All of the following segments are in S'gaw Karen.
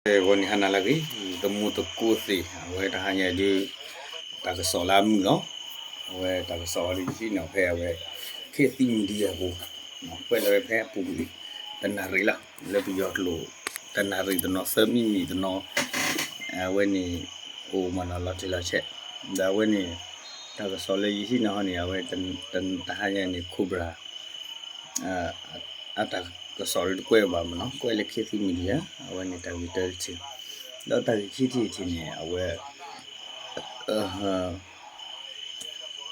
ဂီၤနံၤဟါနၤလၢအဂ့ၤ, တံၤသကိးသ့ၣ် အဝဲတဟါညါအံၤဒုး တၢ်ကစီၣ်လၢအမုာ်လီၤ. အဝဲတၢ်ကစီၣ်အံၤဒုး ယဟံးန့ၢ်ဖဲအဝဲ ခေတ်သစ် Media အပူၤ, ကွဲးလီၤဝဲဖဲအပူၤကွံာ် တနၣ်ရံၣ်လီၤ. လၢပယီၤကျိာ် တနၣ်ရံၣ်တနီၤ သၢမံးနံးတနီၤ အဝဲန့ၣ် အိၣ်မးနီၤ လီၤတံၢ်လီၤဆဲး ဒီးအဝဲန့ၣ် တၢ်ကစီၣ်လၢယဟံးန့ၢ်ဟီန့ၣ် အဝဲ တဟါညါန့ၣ် Cobra အတၢ်ကစီၣ်ဒုးတကွဲးဘၣ်မးနီၤ, ကွဲးလၢ ခေတ်သစ် Media အဝဲန့ၣ်တၢ်ဂ့ၢ်တၢတထံၣ်, ဒီးတၢ်ဂ့ၢ်ခံထံၣ်တထံၣ်န့ၣ် အဝဲ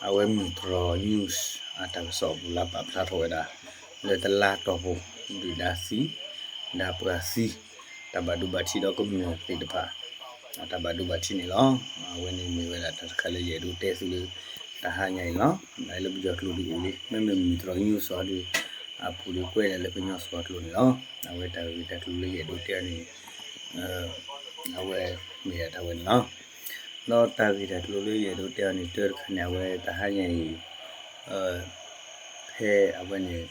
အဝဲမုၢ်တြီၤ News အတၢ်ကစီၣ်ပူၤလၢပာ်ဖျါထီၣ်ဝဲဒၣ် လၢတလါတီၢ်ပူၤ ဒုၣ်ဒါသံ ဒီးပှၤသံ တၢ်ဘၣ်ဒိဘၣ်ထံးဒီးကမျၢၢ်သ့ၣ်တဖၣ် အတၢ်ဘၣ်ဒိဘၣ်ထံးန့ၣ်လီၤ. အဝဲန့ၣ်မ့ၢ်ဝဲဒၣ်တၢ်တခါလၢယအဲၣ်ဒိးတဲသုလၢ တဟါညါအံၤလီၤ. လၢပယီၤကျိာ်ဒုးအိၣ်လံ မ့မ့ၢ်မုၢ်တြီၤ News အီၤဒုး အပူၤဒုးကွဲးဒၣ်လၢကညီစှီၤကျိာ်န့ၣ်လီၤ. အဝဲတၢ်ဂ့ၢ်တၢ်ကျိၤလၢယအဲၣ်ဒိးတဲအီၤန့ၣ် အဝဲမ့ၢ်ဒၣ်တၢ်ဝဲန့ၣ်လီၤ. ဒီးတၢ်ဂ့ၢ်တၢ်ကျိၤလၢယအဲၣ်ဒိးတဲအီၤန့ၣ် တၢတခါန့ၣ် အဝဲတဟါညါအံၤ ဖဲအဝဲန့ၣ်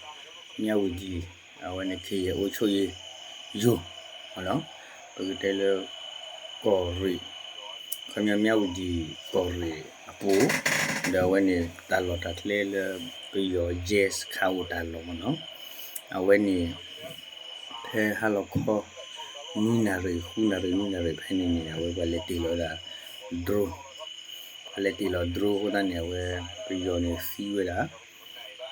မြဝတီ အဝဲန့ၣ် ခ့ယဲၢ် အုပ်ချုပ်ရေးရုံး ပကတဲလၢ ကီၢ်ရ့ၣ် ခီပညီ မြဝတီ ကီၢ်ရ့ၣ်အပူၤ ဒီးအဝဲန့ၣ် တၢ်လီၢ်တၢ်ကျဲလၢပယီၤ ရဲစခန်း အိၣ်တၢ်လီၢ်မးနီၤ, အဝဲန့ၣ် ဖဲဟါလီၤခီ နွံနၣ်ရံၣ် ဃုနၣ်ရံၣ် နွံနၣ်ရံၣ်ဖဲန့ၣ်န့ၣ် အဝဲပှၤလဲၤတ့ၢ်လီၤဝဲဒၣ် drone, ပှၤလဲၤတ့ၢ်လီၤ drone အဃိသတးန့ၣ် အဝဲပယီၤန့ၣ်သံဝဲဒၣ်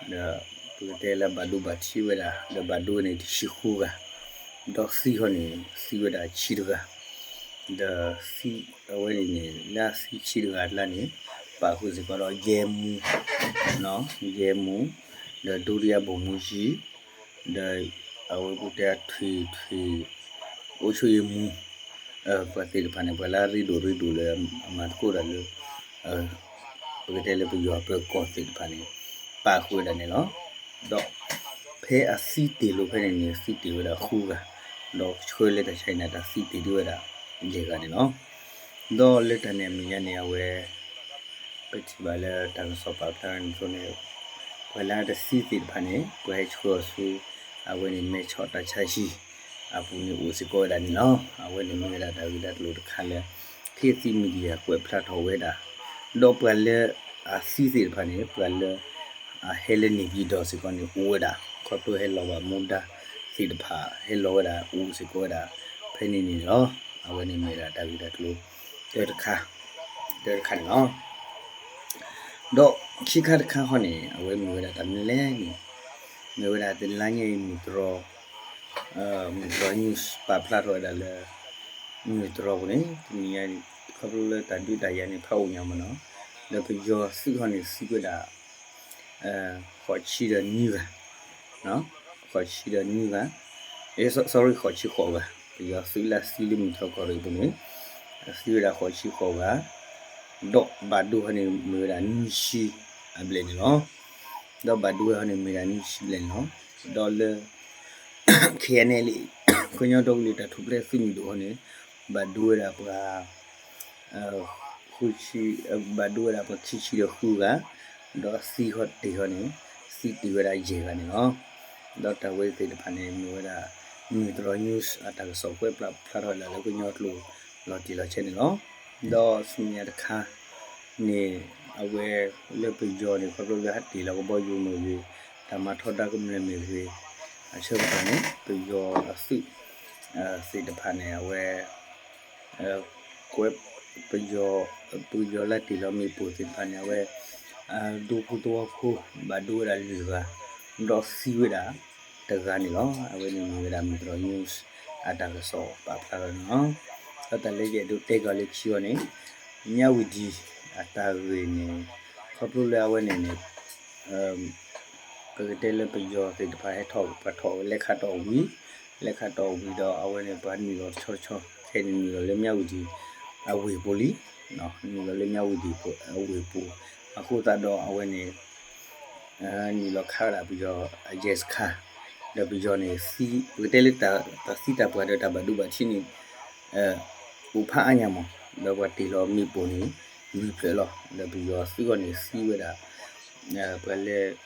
ဒီးပကတဲလၢဘၣ်ဒိဘၣ်ထံးဝဲဒၣ် ဒီးဘၣ်ဒိန့ၣ်တဆံဃုဂၤ, ဒီးသံဟီန့ၣ် သံဝဲဒၣ်ဆံတဂၤ, ဒီးသံအဝဲန့ၣ်န့ၣ် လၢအသံဆံတဂၤအကျါန့ၣ် ပာ်ဃုာ်စ့ၢ်ကီးဒီး ရဲမှူး, ရဲမှူး, ဒီး ဒုတိယဗိုလ်မှူးကြီး, ဒီးအဝဲပကတဲထွံၣ်ထွံၣ် အုပ်ချုပ်ရေးမှူး ပှၤသ့ၣ်တဖၣ်န့ၣ် ပှၤလၢအရ့ဒိၣ်ရ့ဒိၣ်လၢအမၤသကိးတၢ်လၢ ပကတဲလၢပယီၤပၢၤကီၢ်သ့ၣ်တဖၣ်န့ၣ် ပာ်ဃုာ်ဝဲဒၣ်န့ၣ်လီၤ. ဒီးဖဲအသံတ့ၢ်လိာ်ဖဲန့ၣ်န့ၣ် သံတ့ၢ်ဝဲဒၣ်ဃုဂၤ, ဒီးဆှၢလၢတၢ်ဆါအံၤန့ၣ် တၢ်သံတ့ၢ်ဒံးဝဲဒၣ်ယဲၢ်ဂၤန့ၣ်လီၤ. ဒီးလၢတၢ်န့ၣ်အမဲာ်ညါန့ၣ် အဝဲ ပထံၣ်ဘၣ်လၢတၢ်ကစီၣ်ပာ်ဖျါန့ၣ်အသိးန့ၣ် ပှၤလၢအတသံသ့ၣ်တဖၣ်န့ၣ် ပှၤဟဲဆှၢအီၤဆူ အဝဲန့ၣ် မဲဆီးတၢ်ဆါဟံၣ် အပူၤန့ၣ်အိၣ်စ့ၢ်ကီးဝဲဒၣ်န့ၣ်လီၤ. အဝဲန့ၣ်မ့ၢ်ဝဲဒၣ်တၢ်ဂ့ၢ်တၢ်ကျိၤတခါလၢ ခေတ်သစ် Media ကွဲးဖျါထီၣ်ဝဲဒၣ်, ဒီးပှၤလၢအသံသ့ၣ်တဖၣ်န့ၣ် ပှၤလၢ အဟဲလၢ နေပြည်တော် စ့ၢ်ကီးန့ၣ် အိၣ်ဝဲဒၣ်, ခီဖျိဟဲလီၤဘၣ်မူဒါသ့ၣ်တဖၣ် ဟဲလီၤဝဲဒၣ် အိၣ်စ့ၢ်ကီးဝဲဒၣ် ဖဲန့ၣ်န့ၣ်လီၤ. အဝဲန့ၣ်မ့ၢ်ဝဲဒၣ်တၢ်ဂ့ၢ်တၢ်ကျိၤ တၢတခါ, တၢတခါန့ၣ်လီၤ. ဒီးခံခါတခါဃီန့ၣ် အဝဲမ့ၢ်ဝဲဒၣ်တၢ်မနုၤလဲၣ်န့ၣ် မ့ၢ်ဝဲဒၣ်တနံၤညါအံၤ မုၢ်တြီၤ မုၢ်တြီၤ news ပာ်ဖျါထီၣ်ဝဲဒၣ်လၢ မုၢ်တြီၤပူၤန့ၣ် တနံၤညါအံၤ ခီဖျိလၢတၢ်ဒုးတၢ်ယၤန့ၣ် ဖးအိၣ်ညါမးနီၤ, ဒီးပယီၤသုးဟီန့ၣ် သံဝဲဒၣ် ဃိးဆံဒီးနွံဂၤ, ဃိးဆံဒီးနွံဂၤ, အ့ sorry ဃိးဆံဃိးဂၤ, ပယီၤသုးလၢအသံလၢမုၢ်တြီၤကီၢ်ရ့ၣ်ပူၤန့ၣ် သံဝဲဒၣ်ဃိးဆံဃိးဂၤ, ဒီးဘၣ်ဒိဟီန့ၣ်မ့ၢ်ဝဲဒၣ်နွံဆံအဘျဲၣ်န့ၣ်လီၤ. ဒီးဘၣ်ဒိဝဲဟီန့ၣ်မ့ၢ်ဒၣ်နွံဆံဘျဲၣ်န့ၣ်လီၤ. ဒီးလၢ KNLA ကညီဒီကလုာ်တၢ်ထူၣ်ဖျဲးသုးမုၢ်ဒိၣ်ဟီန့ၣ် ဘၣ်ဒိဝဲဒၣ်ပှၤ ဃုဆံ, ဘၣ်ဒိဝဲဒၣ်ပှၤခံဆံဒီးဃုဂၤ, ဒီးသံဟီတ့ၢ်ဟီန့ၣ် သံတ့ၢ်ဝဲဒၣ်ယဲၢ်ဂၤန့ၣ်လီၤ. ဒီးတၢ်ဝဲသ့ၣ်တဖၣ်န့ၣ် မ့ၢ်ဝဲဒၣ် မုၢ်တြီၤ news အတၢ်ကစီၣ်ကွဲးဖျါထီၣ်ဝဲဒၣ်လၢကညီကျိာ်လီၤတံၢ်လီၤဆဲးန့ၣ်လီၤ. ဒီးဆူမဲာ်ညါတခါန့ၣ် အဝဲလၢပယီၤန့ၣ် ခီဖျိလၢဟဲတ့ၢ်လီၤကဘီယူၤမ့ၢ်ဂ့ၤ, တၢ်မၤထီဒါကမျၢၢ်မ့ၢ်ဂ့ၤ, အဆၢကတီၢ်န့ၣ် ပယီၤအသုး သ့ၣ်တဖၣ်န့ၣ် အဝဲ ကွဲး ပယီၤ ပယီၤလၢတ့ၢ်လီၤမ့ၣ်ပိၢ်သ့ၣ်တဖၣ်န့ၣ် အဝဲ ဒူဖိသဝီဖိ ဘၣ်ဒိဝဲဒၣ်လွံၢ်ဂၤ, ဒီးသံဝဲဒၣ်တဂၤန့ၣ်လီၤ. အဝဲန့ၣ်မ့ၢ်ဝဲဒၣ်မုၢ်တြီၤ news အတၢ်ကစီၣ်ပာ်ဖျါထီၣ်န့ၣ်လီၤ. ဒီးတၢ်လၢယအဲၣ်ဒိးတဲကီးလၢခံအီၤန့ၣ် မြဝတီ အတၢ်ဂ့ၢ်န့ၣ် ခီဖျိလၢအဝဲန့ၣ်န့ၣ် ပကတဲလၢပယီၤသ့ၣ်တဖၣ်ဟဲထီၣ် ပှၤထီၣ်လဲၤခးတီၢ်ဝံၤ, လဲၤခးတီၢ်ဝံၤဒီး အဝဲန့ၣ်ပှၤနုာ်လီၤတဆီတဆီ ခဲအံၤန့ၣ်နုာ်လီၤလၢ မြဝတီ အဝ့ၢ်ပူၤလံ, နုာ်လီၤလၢ မြဝတီ အဝ့ၢ်ပူၤ, အဃိသတးဒီးအဝဲန့ၣ် နုာ်လီၤခးဝဲဒၣ်ပယီၤအ ရဲစခန်း, ဒီးပယီၤန့ၣ်သံ ပကတဲလၢတၢ်သံတၢ်ပှၢ်ဒီးတၢ်ဘၣ်ဒိဘၣ်ထံးန့ၣ် အိၣ်ဖးအါညါမး, ဒီးပှၤတ့ၢ်လီၤမ့ၣ်ပိၢ်န့ၣ် လွံၢ်ဖျၢၣ်လီၤ. ဒီးပယီၤသုးဂီၢ်န့ၣ်သံဝဲဒၣ် ပှၤလၢ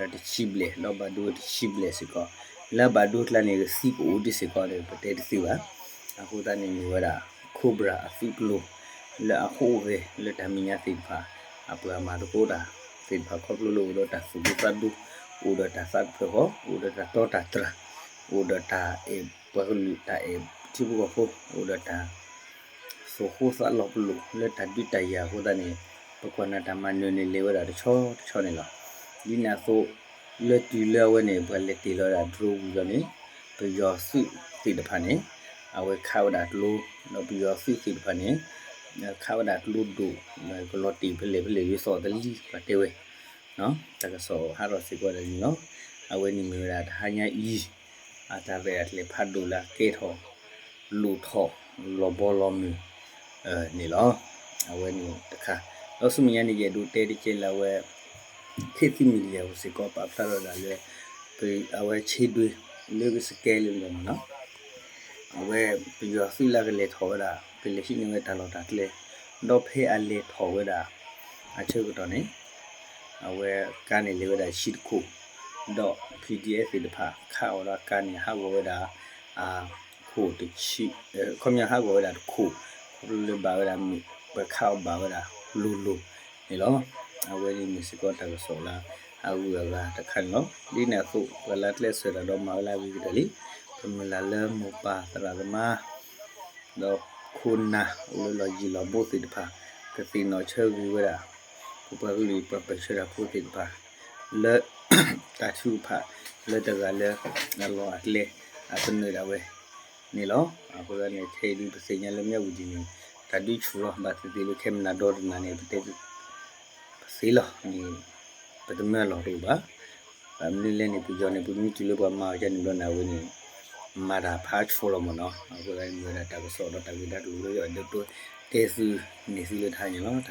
တဆံဘျဲၣ် ဒီးဘၣ်ဒိတဆံဘျဲၣ်စ့ၢ်ကီး, လၢဘၣ်ဒိကျါန့ၣ် သံကအိၣ်ဒံးစ့ၢ်ကီးဒီး ပတဲတသ့ဘၣ်. အဃိသတးန့ၣ်မ့ၢ်ဝဲဒၣ် Cobra အသုးကျိၤ လၢအဟူးဂဲၤလၢတၢ်မဲာ်ညါသ့ၣ်တဖၣ် အပှၤမၤသကိးတၢ်သ့ၣ်တဖၣ် ခီဖျိလၢအိၣ်ဒီးတၢ်သူၣ်ဒူသးဒူ, အိၣ်ဒီးတၢ်သးကဖၢၣ်ဃီ, အိၣ်ဒီးတၢ်တီတၢ်တြၢ်, အိၣ်ဒီးတၢ်အဲၣ်ပှၤကလုာ် တၢ်အဲၣ်ထံဖိကီၢ်ဖိ, အိၣ်ဒီးတၢ် သူၣ်ဃိသးလီၤပလိာ်လၢတၢ်ဒုးတၢ်ယၤအဃိသတးန့ၣ် ပကွၢ်နၢ်တၢ်မၤနၢၤန့ၣ် လဲၤဝဲဒၣ်တဆီတဆီန့ၣ်လီၤ. ဒ်န့ၣ်အသိး လၢတုၤလၢအဝဲန့ၣ် ပှၤလဲၤတ့ၢ်လီၤဝဲဒၣ် drone ဝံၤလီၤန့ၣ် ပယီၤသုးသ့ၣ်တဖၣ်န့ၣ် အဝဲခးဝဲဒၣ်ကျိ, ဒီးပယီၤသုးသ့ၣ်တဖၣ်န့ၣ် ခးဝဲဒၣ်ကျိဒိၣ်, ကလီၤတ့ၢ်ဖဲလဲၣ်ဖဲလဲၣ် ယသီၣ်တလံ ပှၤတဲဝဲ တၢ်ကစီၣ်ဟးထီၣ်စ့ၢ်ကီးဒ်န့ၣ်လီၤ. အဝဲန့ၣ်မ့ၢ်ဝဲဒၣ်တဟါညါအံၤ အတၢ်ရဲၣ်တၢ်ကျဲၤဖးဒိၣ်လၢအကဲထီၣ် လိၣ်ထီၣ်လီၤဘီလီၤမုၢ်န့ၣ်လီၤ. အဝဲန့ၣ်တခါ ဒီးဆူမဲာ်ညါန့ၣ် ယအဲၣ်ဒိးတဲတကဲလၢအဝဲ ခေတ်သစ် Media စ့ၢ်ကီးပာ်ဖျါထီၣ်ဒၣ်လၢ အဝဲဆ့ဒွံ လၢကစကဲလၢမ့ၢ်နီၤ အဝဲပယီၤသုးလၢကလဲၤထီၣ်ဝဲဒၣ် ကလဲၤဟံးန့ၢ်ဝဲတၢ်လီၢ်တၢ်ကျဲ, ဒီးဖဲအလဲၤထီၣ်ဝဲဒၣ် အဆၢကတီၢ်န့ၣ် အဝဲကါန့ၣ်လဲၤဝဲဒၣ်ဆံတခိၣ်, ဒီး PDF သ့ၣ်တဖၣ် ခးအီၤဒီးကါန့ၣ် ဟးဂီၤဝဲဒၣ် အခိၣ်တဆံ, ခီပညီဟးဂီၤဝဲဒၣ်တခိၣ်, ခီဖျိလၢဘၣ်ဝဲဒၣ်မ့ၢ် ပှၤခးအီၤဘၣ်ဝဲဒၣ်လိၤလိၤန့ၣ်လီၤ. အဝဲန့ၣ်မ့ၢ်စ့ၢ်ကီးတၢ်ကစီၣ်လၢအဂုၤအဂၤတခါန့ၣ်လီၤ. ဒ်န့ၣ်အသိး ပှၤလၢအကျဲးစၢးတၢ်ဒီးမၤဝဲလၢအဂ့ၤကတၢၢ်လံ, ပမုၢ်လၢ်လၢမိၢ်ပၢ်သရၣ်သမါ ဒီးခိၣ်နၢ်အိၣ်လၢလီၢ်ယံၤလီၢ်ဘူးသ့ၣ်တဖၣ် ကသ့ၣ်နီၣ်ဆၢဂ့ၤဝဲဒၣ် ပပှၤကလုာ်ပှၤပၢၢ်ဆၢတၢ်ဖိသ့ၣ်တဖၣ် လၢ တၢ်ထုကဖၣ်လၢတဂၤလၢအလီၢ်အကျဲအသနၢၣ်ဒၣ်ဝဲန့ၣ်လီၤ. အဃိသတးန့ၣ် ခဲအံၤဒ်ပသ့ၣ်ညါလၢမၠၣ်ဝတံၤန့ၣ် တၢ်ဒုးဆူၣ်လီၤ ဘၣ်သ့ၣ်သ့ၣ်လၢခဲမုၢ်နၤဒီတနၤန့ၣ် ပတဲ ပသ့လီၤန့ၣ် ပတမၢလီၤတအိၣ်ဘၣ်. ဘၣ်မနုၤလဲၣ်န့ၣ် ပယီၤန့ၣ် ပမ့ၢ်တုၤလၢပှၤမၤအီၤဒ်န့ၣ်ဘျီန့ၣ် အဝဲန့ၣ် မၤတၢ်ဖးဆိလီၤမ့ၢ်နီၤ. အဃိသတးန့ၣ် မ့ၢ်ဝဲဒၣ်တၢ်ကစီၣ်ဒီးတၢ်ဂ့ၢ်တၢ်ကျိၤလၢယအဲၣ်ဒိးတဲသုန့ၣ်သုလၢတဟါညါလီၤ.